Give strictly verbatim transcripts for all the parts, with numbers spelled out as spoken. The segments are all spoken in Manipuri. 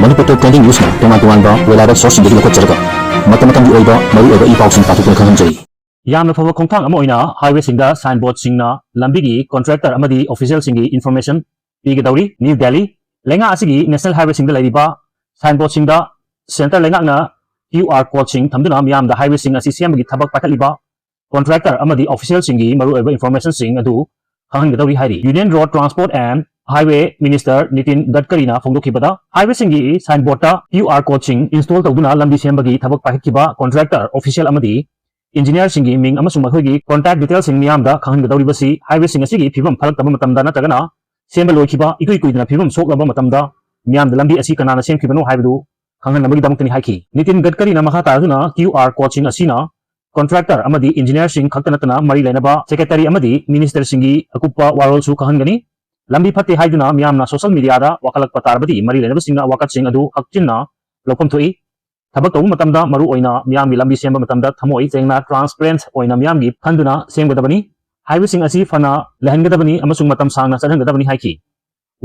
Manipur Trending News ꯅ ꯇꯣꯉꯥꯟ ꯇꯣꯉꯥꯟꯕ reliable source ꯁꯤꯡꯗꯒꯤ ꯂꯧꯈꯠꯆꯔꯒ ꯃꯇꯝ ꯃꯇꯝꯒꯤ ꯑꯣꯏꯕ ꯃꯔꯨꯑꯣꯏꯕ ꯏ ꯄꯥꯎꯁꯤꯡ ꯄꯥꯊꯣꯛꯇꯨꯅ ꯈꯪꯍꯟꯖꯔꯤ꯫ ꯌꯥꯝꯅ ꯐꯕ ꯈꯣꯡꯊꯥꯡ ꯑꯃ ꯑꯣꯏꯅ highway ꯁꯤꯡꯗ sign board ꯁꯤꯡꯅ ꯂꯝꯕꯤꯒꯤ contractor ꯑꯃꯗꯤ official ꯁꯤꯡꯒꯤ information ꯄꯤꯒꯗꯧꯔꯤ꯫ New Delhi, ꯂꯩꯉꯥꯛ ꯑꯁꯤꯒꯤ national highway ꯁꯤꯡꯗ ꯂꯩꯔꯤꯕ sign board ꯁꯤꯡꯗ centre ꯂꯩꯉꯥꯛꯅ QR code ꯁꯤꯡ ꯊꯝꯗꯨꯅ ꯃꯤꯌꯥꯝꯗ highway ꯁꯤꯡ ꯑꯁꯤ ꯁꯦꯝꯕꯒꯤ ꯊꯕꯛ ꯄꯥꯏꯈꯠꯂꯤꯕ contractor ꯑꯃꯗꯤ official ꯁꯤꯡꯒꯤ ꯃꯔꯨꯑꯣꯏꯕ information ꯁꯤꯡ ꯑꯗꯨ ꯈꯪꯍꯟꯒꯗꯧꯔꯤ ꯍꯥꯏꯔꯤ꯫ Union Road Transport and Highway Minister Nitin Gadkari ꯅ ꯐꯣꯡꯗꯣꯛꯈꯤꯕꯗ, highway ꯁꯤꯡꯒꯤ sign board ꯇ QR code ꯁꯤꯡ install ꯇꯧꯗꯨꯅ ꯂꯝꯕꯤ ꯁꯦꯝꯕꯒꯤ ꯊꯕꯛ ꯄꯥꯏꯈꯠꯈꯤꯕ contractor, official ꯑꯃꯗꯤ engineer ꯁꯤꯡꯒꯤ ꯃꯤꯡ ꯑꯃꯁꯨꯡ ꯃꯈꯣꯏꯒꯤ contact detail ꯁꯤꯡ ꯃꯤꯌꯥꯝꯗ ꯈꯪꯍꯟꯒꯗꯧꯔꯤꯕꯁꯤ highway ꯁꯤꯡ ꯑꯁꯤꯒꯤ ꯐꯤꯕꯝ ꯐꯔꯛꯇꯕ ꯃꯇꯝꯗ ꯅꯠꯇ꯭ꯔꯒꯅ ꯁꯦꯝꯕ ꯂꯣꯏꯈꯤꯕ ꯏꯀꯨꯏ ꯀꯨꯏꯗꯅ ꯐꯤꯕꯝ ꯁꯣꯛꯂꯕ ꯃꯇꯝꯗ ꯃꯤꯌꯥꯝꯗ ꯂꯝꯕꯤ ꯑꯁꯤ ꯀꯅꯥꯅ ꯁꯦꯝꯈꯤꯕꯅꯣ ꯍꯥꯏꯕꯗꯨ ꯈꯪꯍꯟꯅꯕꯒꯤꯗꯃꯛꯇꯅꯤ ꯍꯥꯏꯈꯤ꯫ ꯅꯤꯇꯤꯟ ꯒꯗꯀꯔꯤꯅ ꯃꯈꯥ ꯇꯥꯗꯨꯅ QR code ꯁꯤꯡ ꯑꯁꯤꯅ contractor ꯑꯃꯗꯤ engineer ꯁꯤꯡ ꯈꯛꯇ ꯅꯠꯇꯅ ꯃꯔꯤ ꯂꯩꯅꯕ secretary ꯑꯃꯗꯤ minister ꯁꯤꯡꯒꯤ ꯑꯀꯨꯞꯄ ꯋꯥꯔꯣꯜꯁꯨ ꯈꯪꯍꯟꯒꯅꯤ꯫ ꯂꯝꯕꯤ ꯐꯠꯇꯦ ꯍꯥꯏꯗꯨꯅ ꯃꯤꯌꯥꯝꯅ social media ꯗ ꯋꯥꯀꯠꯂꯛꯄ ꯇꯥꯔꯕꯗꯤ ꯃꯔꯤ ꯂꯩꯅꯕꯁꯤꯡꯅ ꯋꯥꯀꯠꯁꯤꯡ ꯑꯗꯨ ꯍꯛꯆꯤꯟꯅ ꯂꯧꯐꯝ ꯊꯣꯛꯏ꯫ ꯊꯕꯛ ꯇꯧꯕ ꯃꯇꯝꯗ ꯃꯔꯨ ꯑꯣꯏꯅ ꯃꯤꯌꯥꯝꯒꯤ ꯂꯝꯕꯤ ꯁꯦꯝꯕ ꯃꯇꯝꯗ ꯊꯃꯣꯏ ꯁꯦꯡꯅ transparent ꯑꯣꯏꯅ ꯃꯤꯌꯥꯝꯒꯤ ꯈꯟꯗꯨꯅ ꯁꯦꯝꯒꯗꯕꯅꯤ꯫ Highway ꯁꯤꯡ ꯑꯁꯤ ꯐꯅ ꯂꯩꯍꯟꯒꯗꯕꯅꯤ ꯑꯃꯁꯨꯡ ꯃꯇꯝ ꯁꯥꯡꯅ ꯆꯠꯍꯟꯒꯗꯕꯅꯤ ꯍꯥꯏꯈꯤ꯫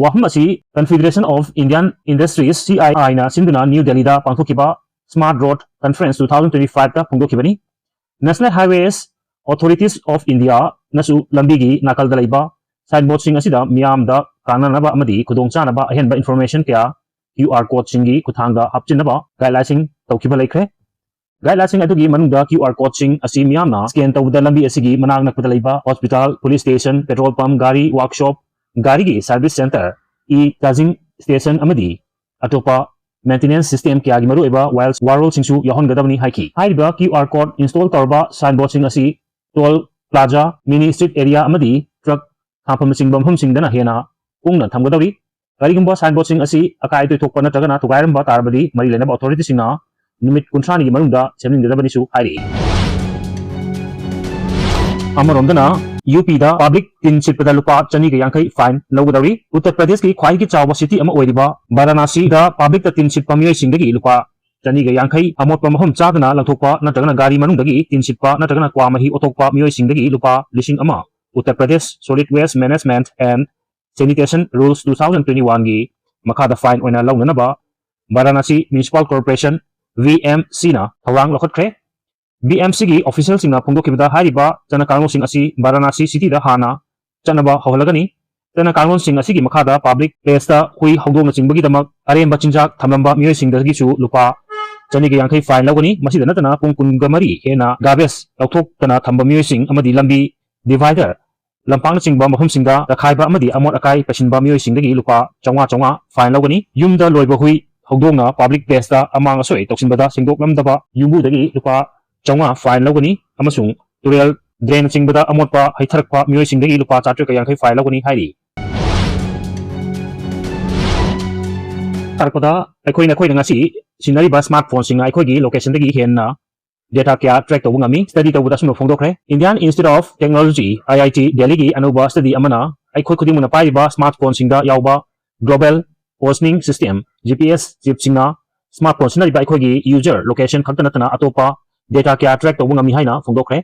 ꯋꯥꯐꯝ ꯑꯁꯤ Confederation of Indian Industries, C I I ꯅ ꯁꯤꯟꯗꯨꯅ New Delhi ꯗ ꯄꯥꯡꯊꯣꯛꯈꯤꯕ Smart Road Conference two thousand twenty five ꯇ ꯐꯣꯡꯗꯣꯛꯈꯤꯕꯅꯤ꯫ National Highways Authorities of India ꯅꯁꯨ ꯂꯝꯕꯤꯒꯤ ꯅꯥꯀꯜꯗ ꯂꯩꯕ sign board ꯁꯤꯡ ꯑꯁꯤꯗ ꯃꯤꯌꯥꯝꯗ ꯀꯥꯟꯅꯅꯕ ꯑꯃꯗꯤ ꯈꯨꯗꯣꯡꯆꯥꯅꯕ ꯑꯍꯦꯟꯕ information ꯀꯌꯥ QR code ꯁꯤꯡꯒꯤ ꯈꯨꯠꯊꯥꯡꯗ ꯍꯥꯞꯆꯤꯟꯅꯕ guideline ꯁꯤꯡ ꯇꯧꯈꯤꯕ ꯂꯩꯈ꯭ꯔꯦ꯫ Guideline ꯁꯤꯡ ꯑꯗꯨꯒꯤ ꯃꯅꯨꯡꯗ QR code ꯁꯤꯡ ꯑꯁꯤ ꯃꯤꯌꯥꯝꯅ scan ꯇꯧꯕꯗ ꯂꯝꯕꯤ ꯑꯁꯤꯒꯤ ꯃꯅꯥꯛ ꯅꯛꯄꯗ ꯂꯩꯕ hospital, police station, petrol pump, ꯒꯥꯔꯤ workshop, ꯒꯥꯔꯤꯒꯤ service centre, e-charging station ꯑꯃꯗꯤ ꯑꯇꯣꯞꯄ maintenance system ꯀꯌꯥꯒꯤ ꯃꯔꯨꯑꯣꯏꯕ ꯋꯥꯌꯦꯜ-, ꯋꯥꯔꯣꯜꯁꯤꯡꯁꯨ ꯌꯥꯎꯍꯟꯒꯗꯕꯅꯤ ꯍꯥꯏꯈꯤ꯫ ꯍꯥꯏꯔꯤꯕ QR code install ꯇꯧꯔꯕ sign board ꯁꯤꯡ ꯑꯁꯤ toll plaza, mini street area ꯑꯃꯗꯤ truck ꯈꯥꯝꯐꯝꯅꯆꯤꯡꯕ ꯃꯐꯝꯁꯤꯡꯗꯅ ꯍꯦꯟꯅ ꯀꯨꯡꯅ ꯊꯝꯒꯗꯧꯔꯤ꯫ ꯀꯔꯤꯒꯨꯝꯕ sign board ꯁꯤꯡ ꯑꯁꯤ ꯑꯀꯥꯏ ꯑꯇꯣꯏ ꯊꯣꯛꯄ ꯅꯠꯇ꯭ꯔꯒꯅ ꯊꯨꯒꯥꯏꯔꯝꯕ ꯇꯥꯔꯕꯗꯤ ꯃꯔꯤ ꯂꯩꯅꯕ authority ꯁꯤꯡꯅ ꯅꯨꯃꯤꯠ ꯀꯨꯟꯊ꯭ꯔꯥꯅꯤꯒꯤ ꯃꯅꯨꯡꯗ ꯁꯦꯝꯖꯤꯟꯒꯗꯕꯅꯤꯁꯨ ꯍꯥꯏꯔꯤ꯫ ꯑꯃꯔꯣꯝꯗꯅ, UP ꯗ public ꯇꯤꯟ ꯁꯤꯠꯄꯗ ꯂꯨꯄꯥ ꯆꯅꯤꯒ ꯌꯥꯡꯈꯩ fine ꯂꯧꯒꯗꯧꯔꯤ꯫ ꯎꯠꯇꯔ ꯄ꯭ꯔꯗꯦꯁꯀꯤ ꯈ꯭ꯋꯥꯏꯗꯒꯤ ꯆꯥꯎꯕ city ꯑꯃ ꯑꯣꯏꯔꯤꯕ ꯚꯥꯔꯥꯅꯥꯁꯤꯗ public ꯇ ꯇꯤꯟ ꯁꯤꯠꯄ ꯃꯤꯑꯣꯏꯁꯤꯡꯗꯒꯤ ꯂꯨꯄꯥ ꯆꯅꯤꯒ ꯌꯥꯡꯈꯩ ꯑꯃꯣꯠꯄ ꯃꯐꯝ ꯆꯥꯗꯅ ꯂꯪꯊꯣꯛꯄ ꯅꯠꯇ꯭ꯔꯒꯅ ꯒꯥꯔꯤ ꯃꯅꯨꯡꯗꯒꯤ ꯇꯤꯟ ꯁꯤꯠꯄ ꯅꯠꯇ꯭ꯔꯒꯅ ꯀ꯭ꯋꯥ ꯃꯍꯤ ꯑꯣꯊꯣꯛꯄ ꯃꯤꯑꯣꯏꯁꯤꯡꯗꯒꯤ ꯂꯨꯄꯥ ꯂꯤꯁꯤꯡ ꯑꯃ Uttar Pradesh Solid Waste Management and Sanitation Rules two thousand twenty one ꯒꯤ ꯃꯈꯥꯗ fine ꯑꯣꯏꯅ ꯂꯧꯅꯅꯕ Varanasi municipal corporation, V M ꯁꯤꯅ ꯊꯧꯔꯥꯡ ꯂꯧꯈꯠꯈ꯭ꯔꯦ꯫ ꯚꯤ ꯑꯦꯝ ꯁꯤꯒꯤ ꯑꯣꯐꯤꯁꯤꯌꯦꯜꯁꯤꯡꯅ ꯐꯣꯡꯗꯣꯛꯈꯤꯕꯗ, ꯍꯥꯏꯔꯤꯕ ꯆꯠꯅ ꯀꯥꯡꯂꯣꯟꯁꯤꯡ ꯑꯁꯤ ꯚꯥꯔꯥꯅꯥꯁꯤ ꯁꯤꯇꯤꯗ ꯍꯥꯟꯅ ꯆꯠꯅꯕ ꯍꯧꯍꯜꯂꯒꯅꯤ꯫ ꯆꯠꯅ ꯀꯥꯡꯂꯣꯟꯁꯤꯡ ꯑꯁꯤꯒꯤ ꯃꯈꯥꯗ ꯄꯕ꯭ꯂꯤꯛ ꯄ꯭ꯂꯦꯁꯇ ꯍꯨꯏ ꯍꯧꯗꯣꯡꯅꯆꯤꯡꯕꯒꯤꯗꯃꯛ ꯑꯔꯦꯝꯕ ꯆꯤꯟꯖꯥꯛ ꯊꯝꯂꯝꯕ ꯃꯤꯑꯣꯏꯁꯤꯡꯗꯒꯤꯁꯨ ꯂꯨꯄꯥ ꯆꯅꯤꯒ ꯌꯥꯡꯈꯩ ꯐꯥꯏꯟ ꯂꯧꯒꯅꯤ꯫ ꯃꯁꯤꯗ ꯅꯠꯇꯅ ꯄꯨꯡ ꯀꯨꯟꯒ ꯃꯔꯤ ꯍꯦꯟꯅ ꯒꯥꯔꯕꯦꯖ ꯂꯧꯊꯣꯛꯇꯅ ꯊꯝꯕ ꯃꯤꯑꯣꯏꯁꯤꯡ ꯑꯃꯗꯤ ꯂꯝꯕꯤ ꯗꯤꯚꯥꯏꯗꯔ, ꯂꯝꯄꯥꯛꯅꯆꯤꯡꯕ ꯃꯐꯝꯁꯤꯡꯗ ꯇꯛꯈꯥꯏꯕ ꯑꯃꯗꯤ ꯑꯃꯣꯠ ꯑꯀꯥꯏ ꯄꯩꯁꯤꯟꯕ ꯃꯤꯑꯣꯏꯁꯤꯡꯗꯒꯤ ꯂꯨꯄꯥ ꯆꯥꯝꯃꯉꯥ, ꯆꯥꯝꯃꯉꯥ ꯐꯥꯏꯟ ꯂꯧꯒꯅꯤ꯫ ꯌꯨꯝꯗ ꯂꯣꯏꯕ ꯍꯨꯏ ꯍꯧꯗꯣꯡꯅ ꯄꯕ꯭ꯂꯤꯛ ꯄ꯭ꯂꯦꯁꯇ ꯑꯃꯥꯡ ꯑꯁꯣꯏ ꯇꯧꯁꯤꯟꯕꯗ ꯁꯦꯡꯗꯣꯛꯂꯝꯗꯕ ꯌꯨꯝꯕꯨꯗꯒꯤ ꯂꯨꯄꯥ ꯆꯥꯝꯃꯉꯥ ꯐꯥꯏꯟ ꯂꯧꯒꯅꯤ ꯑꯃꯁꯨꯡ ꯇꯨꯔꯦꯜ, ꯗ꯭ꯔꯦꯟꯅꯆꯤꯡꯕꯗ ꯑꯃꯣꯠꯄ ꯍꯩꯊꯔꯛꯄ ꯃꯤꯑꯣꯏꯁꯤꯡꯗꯒꯤ ꯂꯨꯄꯥ ꯆꯥꯇ꯭ꯔꯦꯠꯀ ꯌꯥꯡꯈꯩ ꯐꯥꯏꯟ ꯂꯧꯒꯅꯤ ꯍꯥꯏꯔꯤ꯫ ꯇꯥꯔꯛꯄꯗ ꯑꯩꯈꯣꯏ ꯅꯈꯣꯏꯅ ꯉꯁꯤ ꯁꯤꯖꯤꯟꯅꯔꯤꯕ ꯁ꯭ꯃꯥꯔꯠ ꯐꯣꯟꯁꯤꯡꯅ ꯑꯩꯈꯣꯏꯒꯤ ꯂꯣꯀꯦꯁꯟꯗꯒꯤ ꯍꯦꯟꯅ ꯗꯦꯇꯥ ꯀꯌꯥ ꯇ꯭ꯔꯦꯛ ꯇꯧꯕ ꯉꯝꯃꯤ꯫ ꯁ꯭ꯇꯗꯤ ꯇꯧꯕꯗ ꯑꯁꯨꯝꯅ ꯐꯣꯡꯗꯣꯛꯈ꯭ꯔꯦ꯫ Indian Institute of Technology, I I T, ꯗꯦꯜꯂꯤꯒꯤ ꯑꯅꯧꯕ ꯁ꯭ꯇꯗꯤ ꯑꯃꯅ ꯑꯩꯈꯣꯏ ꯈꯨꯗꯤꯡꯃꯛꯅ ꯄꯥꯏꯔꯤꯕ ꯁ꯭ꯃꯥꯔꯠ ꯐꯣꯟꯁꯤꯡꯗ ꯌꯥꯎꯕ global positioning system, G P S, ꯆꯤꯞꯁꯤꯡꯅ ꯁ꯭ꯃꯥꯔꯠ ꯐꯣꯟ ꯁꯤꯖꯤꯟꯅꯔꯤꯕ ꯑꯩꯈꯣꯏꯒꯤ ꯌꯨꯖꯔ ꯂꯣꯀꯦꯁꯟ ꯈꯛꯇ ꯅꯠꯇꯅ ꯑꯇꯣꯞꯄ ꯗꯦꯇꯥ ꯀꯌꯥ ꯇ꯭ꯔꯦꯛ ꯇꯧꯕ ꯉꯝꯃꯤ ꯍꯥꯏꯅ ꯐꯣꯡꯗꯣꯛꯈ꯭ꯔꯦ꯫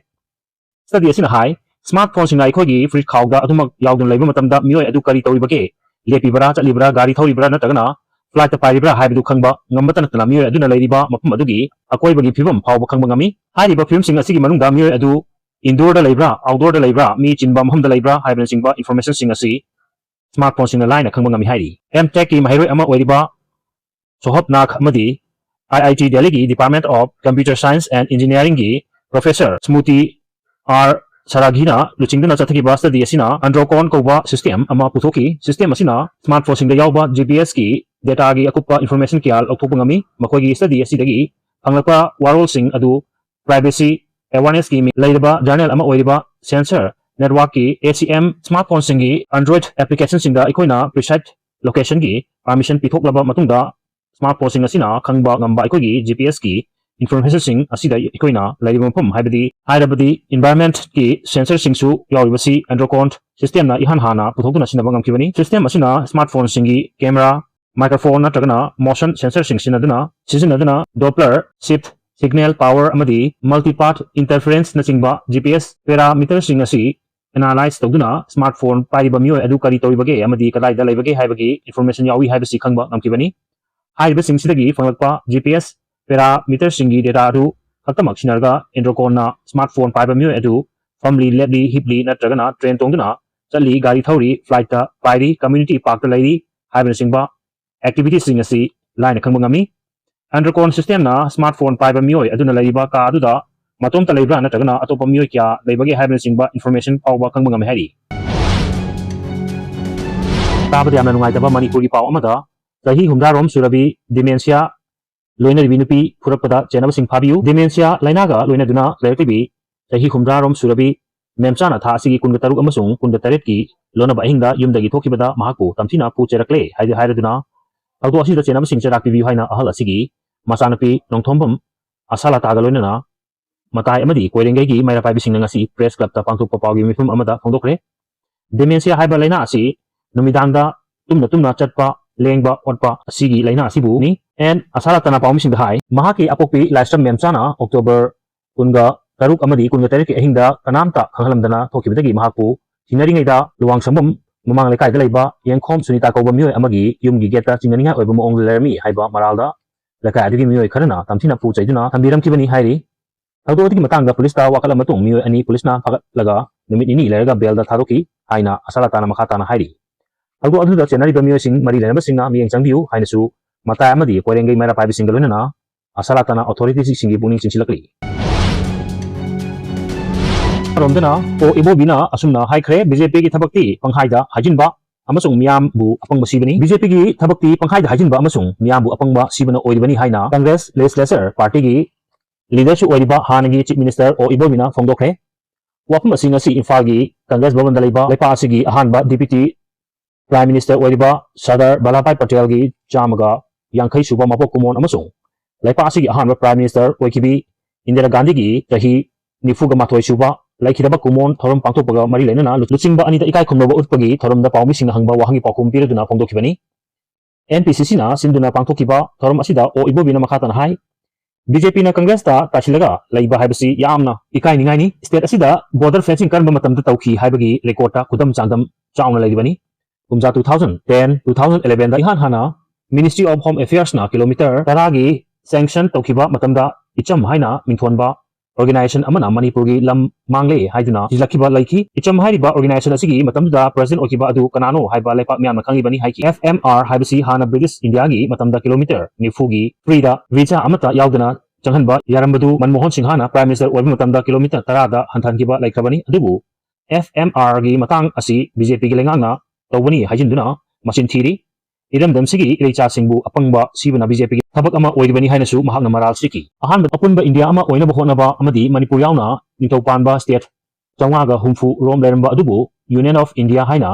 ꯁ꯭ꯇꯗꯤ ꯑꯁꯤꯅ ꯍꯥꯏ, ꯁ꯭ꯃꯥꯔꯠ ꯐꯣꯟꯁꯤꯡꯅ ꯑꯩꯈꯣꯏꯒꯤ ꯐꯨꯔꯤꯠ ꯈꯥꯎꯗ ꯑꯗꯨꯃꯛ ꯌꯥꯎꯗꯨꯅ ꯂꯩꯕ ꯃꯇꯝꯗ ꯃꯤꯑꯣꯏ ꯑꯗꯨ ꯀꯔꯤ ꯇꯧꯔꯤꯕꯒꯦ, ꯂꯦꯞꯄꯤꯕ꯭ꯔꯥ, ꯆꯠꯂꯤꯕ꯭ꯔꯥ, ꯒꯥꯔꯤ ꯊꯧꯔꯤꯕ꯭ꯔꯥ ꯅꯠꯇ꯭ꯔꯒꯅ ꯐ꯭ꯂꯥꯏꯠꯇ ꯄꯥꯏꯔꯤꯕ꯭ꯔꯥ ꯍꯥꯏꯕꯗꯨ ꯈꯪꯕ ꯉꯝꯕꯇ ꯅꯠꯇꯅ ꯃꯤꯑꯣꯏ ꯑꯗꯨꯅ ꯂꯩꯔꯤꯕ ꯃꯐꯝ ꯑꯗꯨꯒꯤ ꯑꯀꯣꯏꯕꯒꯤ ꯐꯤꯕꯝ ꯐꯥꯎꯕ ꯈꯪꯕ ꯉꯝꯃꯤ꯫ ꯍꯥꯏꯔꯤꯕ ꯐꯤꯕꯝꯁꯤꯡ ꯑꯁꯤꯒꯤ ꯃꯅꯨꯡꯗ ꯃꯤꯑꯣꯏ ꯑꯗꯨ ꯏꯟꯗꯣꯔꯗ ꯂꯩꯕ꯭ꯔꯥ, ꯑꯥꯎꯠꯗꯣꯔꯗ ꯂꯩꯕ꯭ꯔꯥ, ꯃꯤ ꯆꯤꯟꯕ ꯃꯐꯝꯗ ꯂꯩꯕ꯭ꯔꯥ ꯍꯥꯏꯕꯅꯆꯤꯡꯕ ꯏꯟꯐꯣꯔꯃꯦꯁꯟꯁꯤꯡ ꯑꯁꯤ ꯁ꯭ꯃꯥꯔꯠ ꯐꯣꯟꯁꯤꯡꯅ ꯂꯥꯏꯅ ꯈꯪꯕ ꯉꯝꯃꯤ ꯍꯥꯏꯔꯤ꯫ ꯑꯦꯝ ꯇꯦꯛꯀꯤ ꯃꯍꯩꯔꯣꯏ ꯑꯃ ꯑꯣꯏꯔꯤꯕ ꯁꯣꯍꯕ ꯅꯥꯒ ꯑꯃꯗꯤ ꯑꯥꯏ ꯑꯥꯏ ꯇꯤ ꯗꯦꯜꯂꯤꯒꯤ Department of Computer Science and Engineeringꯒꯤ ꯄ꯭ꯔꯣꯐꯦꯁꯔ ꯁ꯭ꯃꯨꯇꯤ ꯑꯥꯔ ꯁꯔꯥꯒꯤꯅ ꯂꯨꯆꯤꯡꯗꯨꯅ ꯆꯠꯊꯈꯤꯕ ꯁ꯭ꯇꯗꯤ ꯑꯁꯤꯅ ꯑꯟꯗ꯭ꯔꯣꯀꯣꯟ ꯀꯧꯕ ꯁꯤꯁꯇꯦꯝ ꯑꯃ ꯄꯨꯊꯣꯛꯈꯤ꯫ ꯁꯤꯁꯇꯦꯝ ꯑꯁꯤꯅ ꯁ꯭ꯃꯥꯔꯠ ꯐꯣꯟꯁꯤꯡꯗ ꯌꯥꯎꯕ ꯖꯤ ꯄꯤ ꯑꯦꯁꯀꯤ ꯗꯦꯇꯥꯒꯤ ꯑꯀꯨꯞꯄ ꯏꯟꯐꯣꯔꯃꯦꯁꯟ ꯀꯌꯥ ꯂꯧꯊꯣꯛꯄ ꯉꯝꯃꯤ꯫ ꯃꯈꯣꯏꯒꯤ ꯁ꯭ꯇꯗꯤ ꯑꯁꯤꯗꯒꯤ ꯐꯪꯂꯛꯄ ꯋꯥꯔꯣꯜꯁꯤꯡ ꯑꯗꯨ ꯄ꯭ꯔꯥꯏꯚꯦꯁꯤ ꯑꯦꯋꯥꯔꯅꯦꯁꯀꯤ ꯃꯤ ꯂꯩꯔꯕ ꯖꯔꯅꯦꯜ ꯑꯃ ꯑꯣꯏꯔꯤꯕ ꯁꯦꯟꯁꯔ ꯅꯦꯠꯋꯥꯔꯛꯀꯤ, ꯑꯦ ꯁꯤ ꯑꯦꯝ, ꯁ꯭ꯃꯥꯔꯠ ꯐꯣꯟꯁꯤꯡꯒꯤ ꯑꯦꯟꯗ꯭ꯔꯣꯏꯗ ꯑꯦꯄ꯭ꯂꯤꯀꯦꯁꯟꯁꯤꯡꯗ ꯑꯩꯈꯣꯏꯅ ꯄ꯭ꯔꯤꯁꯥꯏꯠ ꯂꯣꯀꯦꯁꯟꯒꯤ ꯄꯥꯔꯃꯤꯁꯟ ꯄꯤꯊꯣꯛꯂꯕ ꯃꯇꯨꯡꯗ ꯁ꯭ꯃꯥꯔꯠ ꯐꯣꯟꯁꯤꯡ ꯑꯁꯤꯅ ꯈꯪꯕ ꯉꯝꯕ ꯑꯩꯈꯣꯏꯒꯤ ꯖꯤ ꯄꯤ ꯑꯦꯁꯀꯤ ꯏꯟꯐꯣꯔꯃꯦꯁꯟꯁꯤꯡ ꯑꯁꯤꯗ ꯑꯩꯈꯣꯏꯅ ꯂꯩꯔꯤꯕ ꯃꯐꯝ, ꯍꯥꯏꯕꯗꯤ, ꯍꯥꯏꯔꯕꯗꯤ ꯏꯟꯚꯥꯏꯔꯟꯃꯦꯟꯠꯀꯤ ꯁꯦꯟꯁꯔꯁꯤꯡꯁꯨ ꯌꯥꯎꯔꯤꯕꯁꯤ ꯑꯦꯟꯗ꯭ꯔꯣꯀꯣꯟ ꯁꯤꯁꯇꯦꯝꯅ ꯏꯍꯥꯟ ꯍꯥꯟꯅ ꯄꯨꯊꯣꯛꯇꯨꯅ ꯁꯤꯖꯤꯟꯅꯕ ꯉꯝꯈꯤꯕꯅꯤ꯫ ꯁꯤꯁꯇꯦꯝ ꯑꯁꯤꯅ ꯁ꯭ꯃꯥꯔꯠ ꯐꯣꯟꯁꯤꯡꯒꯤ ꯀꯦꯃꯦꯔꯥ, ꯃꯥꯏꯀ꯭ꯔꯣꯐꯣꯟ ꯅꯠꯇ꯭ꯔꯒꯅ ꯃꯣꯁꯟ ꯁꯦꯟꯁꯔꯁꯤꯡ ꯁꯤꯖꯤꯟꯅꯗꯨꯅ, ꯁꯤꯖꯤꯟꯅꯗꯨꯅ ꯗꯣꯞꯂꯔ ꯁꯤꯐꯠ ꯁꯤꯒꯅꯦꯜ ꯄꯥꯋꯔ ꯑꯃꯗꯤ ꯃꯜꯇꯤꯄꯥꯊ ꯏꯟꯇꯔꯐꯦꯔꯦꯟꯁꯅꯆꯤꯡꯕ ꯖꯤ ꯄꯤ ꯑꯦꯁ ꯄꯦꯔꯥꯃꯤꯇꯔꯁꯤꯡ ꯑꯁꯤ ꯑꯦꯅꯥꯂꯥꯏꯖ ꯇꯧꯗꯨꯅ ꯁ꯭ꯃꯥꯔꯠ ꯐꯣꯟ ꯄꯥꯏꯔꯤꯕ ꯃꯤꯑꯣꯏ ꯑꯗꯨ ꯀꯔꯤ ꯇꯧꯔꯤꯕꯒꯦ ꯑꯃꯗꯤ ꯀꯗꯥꯏꯗ ꯂꯩꯕꯒꯦ ꯍꯥꯏꯕꯒꯤ ꯏꯟꯐꯣꯔꯃꯦꯁꯟ ꯌꯥꯎꯏ ꯍꯥꯏꯕꯁꯤ ꯈꯪꯕ ꯉꯝꯈꯤꯕꯅꯤ꯫ ꯍꯥꯏꯔꯤꯕꯁꯤꯡꯁꯤꯗꯒꯤ ꯐꯪꯂꯛꯄ G P S parameterꯁꯤꯡꯒꯤ data ꯑꯗꯨ ꯈꯛꯇꯃꯛ ꯁꯤꯖꯤꯟꯅꯔꯒ ꯑꯦꯟꯗ꯭ꯔꯣꯀꯣꯟꯅ smartphone ꯄꯥꯏꯕ ꯃꯤꯑꯣꯏ ꯑꯗꯨ ꯐꯝꯂꯤ, ꯂꯦꯞꯂꯤ, ꯍꯤꯞꯂꯤ ꯅꯠꯇ꯭ꯔꯒꯅ train ꯇꯣꯡꯗꯨꯅ ꯆꯠꯂꯤ, ꯒꯥꯔꯤ ꯊꯧꯔꯤ, flightꯇ ꯄꯥꯏꯔꯤ, community parkꯇ ꯂꯩꯔꯤ ꯍꯥꯏꯕꯅꯆꯤꯡꯕ activitiesꯁꯤꯡ ꯑꯁꯤ ꯂꯥꯏꯅ ꯈꯪꯕ ꯉꯝꯃꯤ꯫ ꯑꯦꯟꯗ꯭ꯔꯣꯀꯣꯟ systemꯅ smartphone ꯄꯥꯏꯕ ꯃꯤꯑꯣꯏ ꯑꯗꯨꯅ ꯂꯩꯔꯤꯕ ꯀꯥ ꯑꯗꯨꯗ ꯃꯇꯣꯝꯇ ꯂꯩꯕ꯭ꯔꯥ ꯅꯠꯇ꯭ꯔꯒꯅ ꯑꯇꯣꯞꯄ ꯃꯤꯑꯣꯏ ꯀꯌꯥ ꯂꯩꯕꯒꯦ ꯍꯥꯏꯕꯅꯆꯤꯡꯕ information ꯐꯥꯎꯕ ꯈꯪꯕ ꯉꯝꯃꯤ ꯍꯥꯏꯔꯤ꯫ ꯇꯥꯕꯗ ꯌꯥꯝꯅ ꯅꯨꯡꯉꯥꯏꯇꯕ ꯃꯅꯤꯄꯨꯔꯒꯤ ꯄꯥꯎ ꯑꯃꯗ, ꯆꯍꯤ ꯍꯨꯝꯗ꯭ꯔꯥꯔꯣꯝ ꯁꯨꯔꯕꯤ dementia ꯂꯣꯏꯅꯔꯤꯕꯤ ꯅꯨꯄꯤ ꯐꯨꯔꯛꯄꯗ ꯆꯦꯟꯅꯕꯁꯤꯡ ꯐꯥꯕꯤꯌꯨ꯫ Dementia ꯂꯥꯏꯅꯥꯒ ꯂꯣꯏꯅꯗꯨꯅ ꯂꯩꯔꯛꯂꯤꯕꯤ ꯆꯍꯤ ꯍꯨꯝꯗ꯭ꯔꯥꯔꯣꯝ ꯁꯨꯔꯕꯤ ꯃꯦꯝꯆꯥꯅ ꯊꯥ ꯑꯁꯤꯒꯤ ꯀꯨꯟꯒ ꯇꯔꯨꯛ ꯑꯃꯁꯨꯡ ꯀꯨꯟꯒ ꯇꯔꯦꯠꯀꯤ ꯂꯣꯟꯅꯕ ꯑꯍꯤꯡꯗ ꯌꯨꯝꯗꯒꯤ ꯊꯣꯛꯈꯤꯕꯗ ꯃꯍꯥꯛꯄꯨ ꯇꯝꯊꯤꯅ ꯐꯨ ꯆꯩꯔꯛꯂꯦ ꯍꯥꯏꯗꯨ ꯍꯥꯏꯔꯗꯨꯅ ꯊꯧꯗꯣꯛ ꯑꯁꯤꯗ ꯆꯦꯟꯅꯕꯁꯤꯡ ꯆꯩꯔꯥꯛ ꯄꯤꯕꯤꯌꯨ ꯍꯥꯏꯅ ꯑꯍꯜ ꯑꯁꯤꯒꯤ ꯃꯆꯥꯅꯨꯄꯤ ꯅꯣꯡꯊꯣꯝꯕꯝ ꯑꯁꯥꯂꯥꯇꯥꯒ ꯂꯣꯏꯅꯅ ꯃꯇꯥꯏ ꯑꯃꯗꯤ ꯀꯣꯏꯔꯦꯡꯒꯩꯒꯤ ꯃꯩꯔꯥ ꯄꯥꯏꯕꯤꯁꯤꯡꯅ ꯉꯁꯤ press clubꯇ ꯄꯥꯡꯊꯣꯛꯄ ꯄꯥꯎꯒꯤ ꯃꯤꯐꯝ ꯑꯃꯗ ꯐꯣꯡꯗꯣꯛꯈ꯭ꯔꯦ꯫ Dementia ꯍꯥꯏꯕ ꯂꯥꯏꯅꯥ ꯑꯁꯤ ꯅꯨꯃꯤꯗꯥꯡꯗ ꯇꯨꯝꯅ ꯇꯨꯝꯅ ꯆꯠꯄ, ꯂꯦꯡꯕ ꯑꯣꯠꯄ ꯑꯁꯤꯒꯤ ꯂꯥꯏꯅꯥ ꯑꯁꯤꯕꯨꯅꯤ꯫ ꯑꯦꯟ ꯑꯁꯥꯂꯥꯇꯥꯅ ꯄꯥꯎꯃꯤꯁꯤꯡꯗ ꯍꯥꯏ, ꯃꯍꯥꯛꯀꯤ ꯑꯄꯣꯛꯄꯤ ꯂꯥꯏꯁ꯭ꯔꯝ ꯃꯦꯝꯆꯥꯅ October ꯀꯨꯟꯒ ꯇꯔꯨꯛ ꯑꯃꯗꯤ ꯀꯨꯟꯒ ꯇꯔꯦꯠꯀꯤ ꯑꯍꯤꯡꯗ ꯀꯅꯥꯝꯇ ꯈꯪꯍꯜꯂꯝꯗꯅ ꯊꯣꯛꯈꯤꯕꯗꯒꯤ ꯃꯍꯥꯛꯄꯨ ꯊꯤꯅꯔꯤꯉꯩꯗ ꯂꯨꯋꯥꯡꯁꯪꯕꯝ ꯃꯃꯥꯡ ꯂꯩꯀꯥꯏꯗ ꯂꯩꯕ ꯌꯦꯡꯈꯣꯝ ꯁꯨꯅꯤꯇꯥ ꯀꯧꯕ ꯃꯤꯑꯣꯏ ꯑꯃꯒꯤ ꯌꯨꯝꯒꯤ gateꯇ ꯆꯤꯡꯅꯅꯤꯡꯉꯥꯏ ꯑꯣꯏꯕ ꯃꯑꯣꯡꯗ ꯂꯩꯔꯝꯃꯤ ꯍꯥꯏꯕ ꯃꯔꯥꯜꯗ ꯂꯩꯀꯥꯏ ꯑꯗꯨꯒꯤ ꯃꯤꯑꯣꯏ ꯈꯔꯅ ꯇꯝꯊꯤꯅ ꯐꯨ ꯆꯩꯗꯨꯅ ꯊꯝꯕꯤꯔꯝꯈꯤꯕꯅꯤ ꯍꯥꯏꯔꯤ꯫ ꯊꯧꯗꯣꯛ ꯑꯗꯨꯒꯤ ꯃꯇꯥꯡꯗ ꯄꯨꯂꯤꯁꯇ ꯋꯥꯀꯠꯂꯕ ꯃꯇꯨꯡ ꯃꯤꯑꯣꯏ ꯑꯅꯤ ꯄꯨꯂꯤꯁꯅ ꯐꯥꯒꯠꯂꯒ ꯅꯨꯃꯤꯠ ꯅꯤꯅꯤ ꯂꯩꯔꯒ bailꯗ ꯊꯥꯗꯣꯛꯈꯤ ꯍꯥꯏꯅ ꯑꯁꯥꯂꯥꯇꯥꯅ ꯃꯈꯥ ꯇꯥꯅ ꯍꯥꯏꯔꯤ꯫ ꯊꯧꯗꯣꯛ ꯑꯗꯨꯗ ꯆꯦꯟꯅꯔꯤꯕ ꯃꯤꯑꯣꯏꯁꯤꯡ ꯃꯔꯤ ꯂꯩꯅꯕꯁꯤꯡꯅ ꯃꯤꯠꯌꯦꯡ ꯆꯪꯕꯤꯌꯨ ꯍꯥꯏꯅꯁꯨ ꯃꯇꯥꯏ ꯑꯃꯗꯤ ꯀꯣꯏꯔꯦꯡꯒꯩ ꯃꯩꯔꯥ ꯄꯥꯏꯕꯁꯤꯡꯒ ꯂꯣꯏꯅꯅ ꯑꯁꯥꯂꯥꯇꯥꯅ authoritiesꯁꯤꯡꯒꯤ ꯄꯨꯛꯅꯤꯡ ꯆꯤꯡꯁꯤꯜꯂꯛꯂꯤ꯫ ꯑꯃꯔꯣꯝꯗꯅ ꯑꯣ ꯏꯕꯣꯕꯤꯅ ꯑꯁꯨꯝꯅ ꯍꯥꯏꯈ꯭ꯔꯦ, BJPꯒꯤ ꯊꯕꯛꯇꯤ ꯄꯪꯍꯥꯏꯗ ꯍꯥꯏꯖꯤꯟꯕ ꯑꯃꯁꯨꯡ ꯃꯤꯌꯥꯝꯕꯨ ꯑꯄꯪꯕ ꯁꯤꯕꯅꯤ꯫ BJPꯒꯤ ꯊꯕꯛꯇꯤ ꯄꯪꯍꯥꯏꯗ ꯍꯥꯏꯖꯤꯟꯕ ꯑꯃꯁꯨꯡ ꯃꯤꯌꯥꯝꯕꯨ ꯑꯄꯪꯕ ꯁꯤꯕꯅ ꯑꯣꯏꯔꯤꯕꯅꯤ ꯍꯥꯏꯅ Congress legislature partyꯒꯤ leaderꯁꯨ ꯑꯣꯏꯔꯤꯕ ꯍꯥꯟꯅꯒꯤ Chief Minister ꯑꯣ ꯏꯕꯣꯕꯤꯅ ꯐꯣꯡꯗꯣꯛꯈ꯭ꯔꯦ꯫ ꯋꯥꯐꯝ ꯑꯁꯤ ꯉꯁꯤ ꯏꯝꯐꯥꯜꯒꯤ Congress ꯚꯕꯟꯗ ꯂꯩꯕ ꯂꯩꯄꯥꯛ ꯑꯁꯤꯒꯤ ꯑꯍꯥꯟꯕ Deputy Prime Minister ꯑꯣꯏꯔꯤꯕ ꯁꯔꯗꯥꯔ ꯚꯜꯂꯚꯚꯥꯏ ꯄꯇꯦꯜꯒꯤ ꯆꯥꯝꯃꯒ ꯌꯥꯡꯈꯩ ꯁꯨꯕ ꯃꯄꯣꯛ ꯀꯨꯝꯑꯣꯟ ꯑꯃꯁꯨꯡ ꯂꯩꯄꯥꯛ ꯑꯁꯤꯒꯤ ꯑꯍꯥꯟꯕ Prime Minister ꯑꯣꯏꯈꯤꯕꯤ ꯏꯟꯗꯤꯔꯥ ꯒꯥꯟꯙꯤꯒꯤ ꯆꯍꯤ ꯅꯤꯐꯨꯒ ꯃꯥꯊꯣꯏ ꯁꯨꯕ ꯂꯩꯈꯤꯗꯕ ꯀꯨꯝꯑꯣꯟ ꯊꯧꯔꯝ ꯄꯥꯡꯊꯣꯛꯄꯒ ꯃꯔꯤ ꯂꯩꯅꯅ ꯂꯨꯆꯤꯡꯕ ꯑꯅꯤꯗ ꯏꯀꯥꯏ ꯈꯨꯝꯅꯕ ꯎꯠꯄꯒꯤ ꯊꯧꯔꯝꯗ ꯄꯥꯎꯃꯤꯁꯤꯡꯅ ꯍꯪꯕ ꯋꯥꯍꯪꯒꯤ ꯄꯥꯎꯈꯨꯝ ꯄꯤꯔꯗꯨꯅ ꯐꯣꯡꯗꯣꯛꯈꯤꯕꯅꯤ꯫ NPCCꯅ ꯁꯤꯟꯗꯨꯅ ꯄꯥꯡꯊꯣꯛꯈꯤꯕ ꯊꯧꯔꯝ ꯑꯁꯤꯗ ꯑꯣ ꯏꯕꯣꯕꯤꯅ ꯃꯈꯥ ꯇꯥꯅ ꯍꯥꯏ, BJPꯅ Congressꯇ ꯇꯥꯁꯤꯜꯂꯒ ꯂꯩꯕ ꯍꯥꯏꯕꯁꯤ ꯌꯥꯝꯅ ꯏꯀꯥꯏꯅꯤꯡꯉꯥꯏꯅꯤ꯫ State ꯑꯁꯤꯗ border fencing ꯀꯔꯝꯕ ꯃꯇꯝꯗ ꯇꯧꯈꯤ ꯍꯥꯏꯕꯒꯤ recordꯇ ꯈꯨꯗꯝ ꯆꯥꯡꯗꯝ ꯆꯥꯎꯅ ꯂꯩꯔꯤꯕꯅꯤ꯫ ꯀꯨꯝꯖꯥ two thousand ten, two thousand elevenꯗ ꯏꯍꯥꯟ ꯍꯥꯟꯅ Ministry of Home Affairs ꯅ ꯀꯤꯂꯣꯃꯤꯇꯔ ꯇꯔꯥꯒꯤ sanction ꯇꯧꯈꯤꯕ ꯃꯇꯝꯗ ꯏꯆꯝ ꯍꯥꯏꯅ ꯃꯤꯡꯊꯣꯟꯕ organization ꯑꯃꯅ ꯃꯅꯤꯄꯨꯔꯒꯤ ꯂꯝ ꯃꯥꯡꯂꯦ ꯍꯥꯏꯗꯨꯅ ꯊꯤꯖꯤꯜꯂꯛꯈꯤꯕ ꯂꯩꯈꯤ꯫ ꯏꯆꯝ ꯍꯥꯏꯔꯤꯕ organization ꯑꯁꯤꯒꯤ ꯃꯇꯝꯗꯨꯗ president ꯑꯣꯏꯈꯤꯕ ꯑꯗꯨ ꯀꯅꯥꯅꯣ ꯍꯥꯏꯕ ꯂꯩꯄꯥꯛ ꯃꯤꯌꯥꯝꯅ ꯈꯪꯂꯤꯕꯅꯤ ꯍꯥꯏꯈꯤ꯫ F M R ꯍꯥꯏꯕꯁꯤ ꯍꯥꯟꯅ British India ꯒꯤ ꯃꯇꯝꯗ ꯀꯤꯂꯣꯃꯤꯇꯔ ꯅꯤꯐꯨꯒꯤ free ꯗ visa ꯑꯃꯠꯇ ꯌꯥꯎꯗꯅ ꯆꯪꯍꯟꯕ ꯌꯥꯔꯝꯕꯗꯨ ꯃꯟꯃꯣꯍꯟ ꯁꯤꯡꯍꯅ Prime Minister ꯑꯣꯏꯕ ꯃꯇꯝꯗ ꯀꯤꯂꯣꯃꯤꯇꯔ ꯇꯔꯥꯗ ꯍꯟꯊꯍꯟꯈꯤꯕ ꯂꯩꯈ꯭ꯔꯕꯅꯤ꯫ ꯑꯗꯨꯕꯨ F M R ꯒꯤ ꯃꯇꯥꯡ ꯑꯁꯤ B J P ꯒꯤ ꯂꯩꯉꯥꯛꯅ ꯇꯧꯕꯅꯤ ꯍꯥꯏꯖꯤꯟꯗꯨꯅ ꯃꯆꯤꯟ ꯊꯤꯔꯤ꯫ ꯏꯔꯝꯗꯝꯁꯤꯒꯤ ꯏꯔꯩꯆꯥꯁꯤꯡꯕꯨ ꯑꯄꯪꯕ ꯁꯤꯕꯅ B J P ꯒꯤ ꯊꯕꯛ ꯑꯃ ꯑꯣꯏꯔꯤꯕꯅꯤ ꯍꯥꯏꯅꯁꯨ ꯃꯍꯥꯛꯅ ꯃꯔꯥꯜ ꯁꯤꯈꯤ꯫ ꯑꯍꯥꯟꯕ ꯑꯄꯨꯟꯕ ꯏꯟꯗꯤꯌꯥ ꯑꯃ ꯑꯣꯏꯅꯕ ꯍꯣꯠꯅꯕ ꯑꯃꯗꯤ ꯃꯅꯤꯄꯨꯔ ꯌꯥꯎꯅ ꯅꯤꯡꯊꯧ ꯄꯥꯟꯕ state ꯆꯥꯝꯃꯉꯥꯒ ꯍꯨꯝꯐꯨ ꯔꯣꯝ ꯂꯩꯔꯝꯕ ꯑꯗꯨꯕꯨ Union of India ꯍꯥꯏꯅ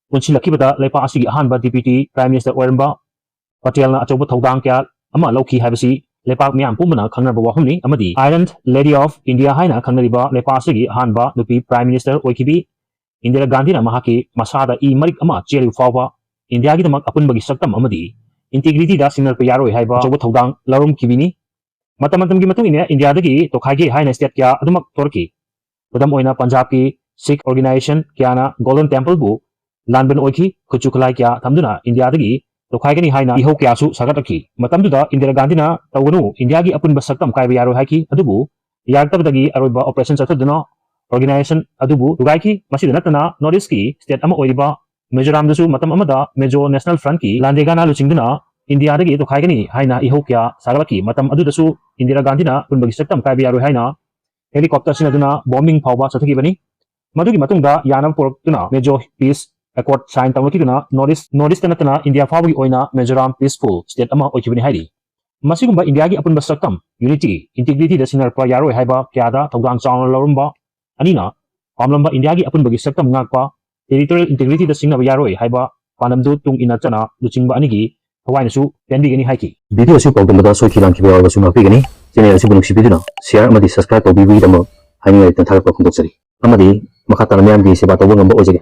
ꯄꯨꯟꯁꯤꯜꯂꯛꯈꯤꯕꯗ ꯂꯩꯄꯥꯛ ꯑꯁꯤꯒꯤ ꯑꯍꯥꯟꯕ Deputy Prime Minister ꯑꯣꯏꯔꯝꯕ ꯄꯇꯦꯜꯅ ꯑꯆꯧꯕ ꯊꯧꯗꯥꯡ ꯀꯌꯥ ꯑꯃ ꯂꯧꯈꯤ ꯍꯥꯏꯕꯁꯤ ꯂꯩꯄꯥꯛ ꯃꯤꯌꯥꯝ ꯄꯨꯝꯕꯅ ꯈꯪꯅꯔꯕ ꯋꯥꯐꯝꯅꯤ꯫ ꯑꯃꯗꯤ Iron Lady of India ꯍꯥꯏꯅ ꯈꯪꯅꯔꯤꯕ ꯂꯩꯄꯥꯛ ꯑꯁꯤꯒꯤ ꯑꯍꯥꯟꯕ ꯅꯨꯄꯤ Prime Minister ꯑꯣꯏꯈꯤꯕꯤ ꯏꯟꯗꯤꯔꯥ ꯒꯥꯟꯙꯤꯅ ꯃꯍꯥꯛꯀꯤ ꯃꯁꯥꯗ ꯏ ꯃꯔꯤꯛ ꯑꯃ ꯆꯦꯜꯂꯤꯕ ꯐꯥꯎꯕ ꯏꯟꯗꯤꯌꯥꯒꯤꯗꯃꯛ ꯑꯄꯨꯟꯕꯒꯤ ꯁꯛꯇꯝ ꯑꯃꯗꯤ integrityꯗ ꯁꯤꯡꯅꯔꯛꯄ ꯌꯥꯔꯣꯏ ꯍꯥꯏꯕ ꯑꯆꯧꯕ ꯊꯧꯗꯥꯡ ꯂꯧꯔꯝꯈꯤꯕꯅꯤ꯫ ꯃꯇꯝ ꯃꯇꯝꯒꯤ ꯃꯇꯨꯡ ꯏꯟꯅ ꯏꯟꯗꯤꯌꯥꯗꯒꯤ ꯇꯣꯈꯥꯏꯒꯦ ꯍꯥꯏꯅ state ꯀꯌꯥ ꯑꯗꯨꯃꯛ ꯊꯣꯔꯛꯈꯤ꯫ ꯈꯨꯗꯝ ꯑꯣꯏꯅ ꯄꯟꯖꯥꯕꯀꯤ Sikh organization ꯀꯌꯥꯅ Golden Templeꯕꯨ ꯂꯥꯟꯕꯟ ꯑꯣꯏꯈꯤ꯫ ꯈꯨꯠꯁꯨ ꯈꯨꯠꯂꯥꯏ ꯀꯌꯥ ꯊꯝꯗꯨꯅ ꯏꯟꯗꯤꯌꯥꯗꯒꯤ ꯇꯣꯈꯥꯏꯒꯅꯤ ꯍꯥꯏꯅ ꯏꯍꯧ ꯀꯌꯥꯁꯨ ꯁꯥꯒꯠꯂꯛꯈꯤ꯫ ꯃꯇꯝꯗꯨꯗ ꯏꯟꯗꯤꯔꯥ ꯒꯥꯟꯙꯤꯅ "ꯇꯧꯒꯅꯨ, ꯏꯟꯗꯤꯌꯥꯒꯤ ꯑꯄꯨꯟꯕ ꯁꯛꯇꯝ ꯀꯥꯏꯕ ꯌꯥꯔꯣꯏ" ꯍꯥꯏꯈꯤ꯫ ꯑꯗꯨꯕꯨ ꯌꯥꯔꯛꯇꯕꯗꯒꯤ ꯑꯔꯣꯏꯕ operation ꯆꯠꯊꯗꯨꯅ organization ꯑꯗꯨꯕꯨ ꯊꯨꯒꯥꯏꯈꯤ꯫ ꯃꯁꯤꯗ ꯅꯠꯇꯅ North Eastꯀꯤ state ꯑꯃ ꯑꯣꯏꯔꯤꯕ ꯃꯤꯖꯣꯔꯥꯝꯗꯁꯨ ꯃꯇꯝ ꯑꯃꯗ Mizo National Frontꯀꯤ ꯂꯥꯟꯗꯦꯒꯥꯅ ꯂꯨꯆꯤꯡꯗꯨꯅ ꯏꯟꯗꯤꯌꯥꯗꯒꯤ ꯇꯣꯈꯥꯏꯒꯅꯤ ꯍꯥꯏꯅ ꯏꯍꯧ ꯀꯌꯥ ꯁꯥꯒꯠꯂꯛꯈꯤ꯫ ꯃꯇꯝ ꯑꯗꯨꯗꯁꯨ ꯏꯟꯗꯤꯔꯥ ꯒꯥꯟꯙꯤꯅ ꯑꯄꯨꯟꯕꯒꯤ ꯁꯛꯇꯝ ꯀꯥꯏꯕ ꯌꯥꯔꯣꯏ ꯍꯥꯏꯅ helicopter ꯁꯤꯖꯤꯟꯅꯗꯨꯅ bombing ꯐꯥꯎꯕ ꯆꯠꯊꯈꯤꯕꯅꯤ꯫ ꯃꯗꯨꯒꯤ ꯃꯇꯨꯡꯗ ꯌꯥꯅꯕ ꯄꯨꯔꯛꯇꯨꯅ Mizo Peace Accord sign ꯇꯧꯅꯈꯤꯗꯨꯅ North East, North Eastꯇ ꯅꯠꯇꯅ ꯏꯟꯗꯤꯌꯥ ꯐꯥꯎꯕꯒꯤ ꯑꯣꯏꯅ ꯃꯤꯖꯣꯔꯥꯝ peaceful state ꯑꯃ ꯑꯣꯏꯈꯤꯕꯅꯤ ꯍꯥꯏꯔꯤ꯫ ꯃꯁꯤꯒꯨꯝꯕ ꯏꯟꯗꯤꯌꯥꯒꯤ ꯑꯄꯨꯟꯕ ꯁꯛꯇꯝ, unity, integrityꯗ ꯁꯤꯡꯅꯔꯛꯄ ꯌꯥꯔꯣꯏ ꯍꯥꯏꯕ ꯀꯌꯥꯗ ꯊꯧꯗꯥꯡ ꯆꯥꯎꯅ ꯂꯧꯔꯝꯕ ꯑꯅꯤꯅ ꯄꯥꯝꯂꯝꯕ ꯏꯟꯗꯤꯌꯥꯒꯤ ꯑꯄꯨꯟꯕꯒꯤ ꯁꯛꯇꯝ ꯉꯥꯛꯄ, territorial integrityꯗ ꯁꯤꯡꯅꯕ ꯌꯥꯔꯣꯏ ꯍꯥꯏꯕ ꯄꯥꯟꯗꯝꯗꯨ ꯇꯨꯡ ꯏꯟꯅ ꯆꯠꯅ ꯂꯨꯆꯤꯡꯕ ꯑꯅꯤꯒꯤ ꯊꯋꯥꯏꯅꯁꯨ ꯄꯦꯟꯕꯤꯒꯅꯤ ꯍꯥꯏꯈꯤ꯫ Video ꯑꯁꯤ ꯄꯥꯎꯗꯝꯕꯗ ꯁꯣꯏꯈꯤ ꯂꯥꯟꯈꯤꯕ ꯌꯥꯎꯔꯕꯁꯨ ꯉꯥꯛꯄꯤꯒꯅꯤ꯫ Channel ꯑꯁꯤꯕꯨ ꯅꯨꯡꯁꯤꯕꯤꯗꯨꯅ share ꯑꯃꯗꯤ subscribe ꯇꯧꯕꯤꯕꯒꯤꯗꯃꯛ ꯍꯥꯏꯅꯤꯡꯉꯥꯏ ꯂꯩꯇꯅ ꯊꯥꯒꯠꯄ ꯐꯣꯡꯗꯣꯛꯆꯔꯤ꯫ ꯑꯃꯗꯤ ꯃꯈꯥ ꯇꯥꯅ ꯃꯤꯌꯥꯝꯒꯤ ꯁꯦꯕꯥ ꯇꯧꯕ ꯉꯝꯕ ꯑꯣꯏꯖꯒꯦ꯫